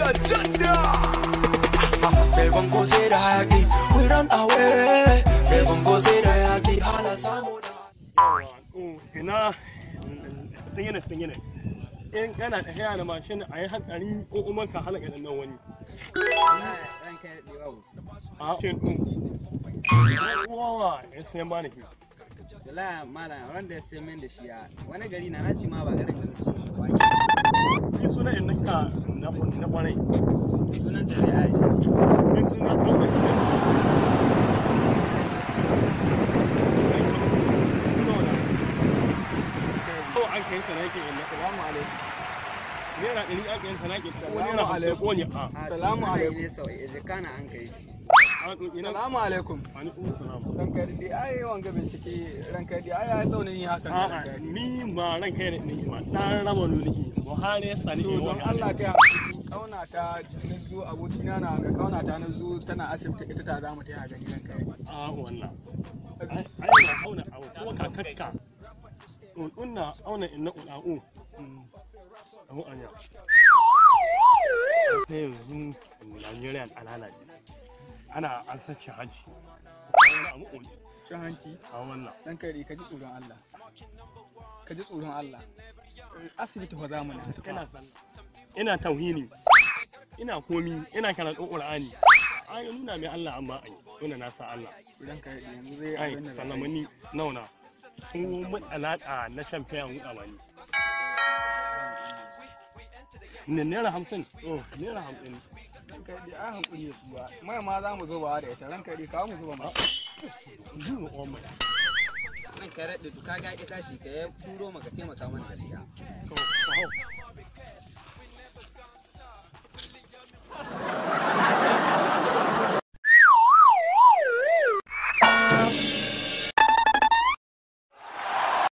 Agenda. They won't go say that we run away. They won't go say that hala samu da. Ina singine singine. In kana tafiya da mashin a yi hatsari ko kuma ka halaka da nan wani. A cin ɗin. Wawa ya sayan bani shi. Wallahi malam ran da ya sai min da shi a wani gari na naci ma ba garin da na so shi ba. Ni suna in naka na kwarai. Sunan ta dai Aisha. Ni suna ɗaukar. An kai sanaki in Salamu alaikum. Naira 100 aka yi sanaki ko naira 50 ko ne a. Salamu alaikum. Ne sau kana an kai shi. Salamu alaikum. Alaikum salam. Ranka dai ai wanga bincike ranka dai ai ya tsauni ni hakan. A'a ni ba ranka ne ni ba dan raba niki. Buhari ya sani to don Allah kai kauna ta nazo abokina na ga kauna ta nazo tana asibiti ita ta zamu ta gani ranka. A wannan. Ai na auna abu ko kakakka. Unna auna inna ula'u. Abu anya. Sai yanzu Najeriya an lalace. Ana an sace hanci. Cin hanci? A wannan. Dan kai ka ji tsoron Allah. Ka ji tsoron Allah. Asibiti fa zamu na. Ina sallah. Ina tauhini. Ina komi, ina karatun Qur'ani. Ai nuna mai Allah amma ai. Nuna na sa Allah. Dan kai yanzu zai abin da. Ai sallamani nauna. Ko mun alaƙa na shan fiyan wuɗa wani. Ne naira 50, oh naira 50. Ranka dai ai hankuri da su ba. Mai ma za mu zo ba da ita ranka dai kawo mu zuba ma. Zuba uwan mai. Nan ka raɗe to kaga ya tashi ka ya turo maka taimaka mana gaskiya. To, hau.